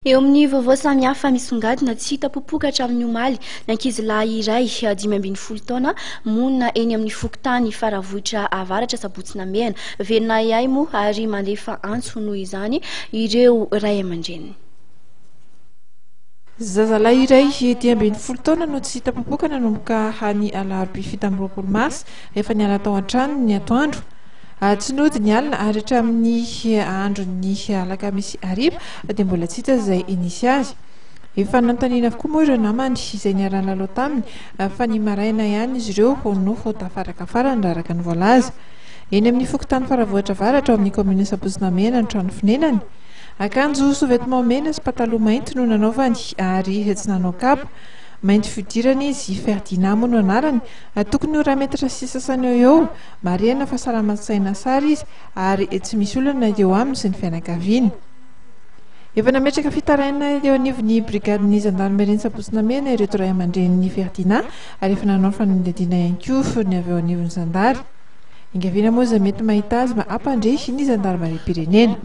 Eo amin'ny vaovao samihafa misongadina, tsy hita popoka hatramin'ny omaly ny ankizilahy iray 15 taona monina eny amin'ny fokontany Faravohitra Avaratra Sabotsy Namehana. Velona ahiahy moa ary mandefa antso noho izany ireo ray aman-dreniny. Zazalahy iray 15 taona no tsy hita popoka nanomboka ny alarobia 27 marsa rehefa niala tao an-tranony ny atoandro. Tsy nody ny alina ary hatramin'ny andron'ny alakamisy hariva dia mbola tsy hita izay nisy azy. Efa nanontaniana avokoa moa ireo namany izay niara-nilalao taminy fa ny maraina ihany izy ireo no tafaraka farany raha araka ny voalaza. Eny amin'ny fokontany Faravohitra Avaratra ao amin'ny kaominina Sabotsy Namehana ny trano fonenany. Akanjo sous-vêtement mena sy pataloha mainty no nanaovany ary tsy nanao kapa. Mainty fihodirana izy, Ferdinand moa no anarany, tokony ho iray metatra sy sasany eo eo. Marihana fa salama saina tsara izy ary tsy misy olana eo aminy sy ny fianakaviany. Efa nametraka fitarainana eo anivon'ny brigadin'ny zandarmerian'i Sabotsy Namehana ireto ray aman-drenin'i Ferdinand ary efa nanao fanadihadiana ihany koa ny avy eo anivon'ny zandary. Ingaviana moa izay mety mahita azy mba hampandre ny zandarimariam-pirenena.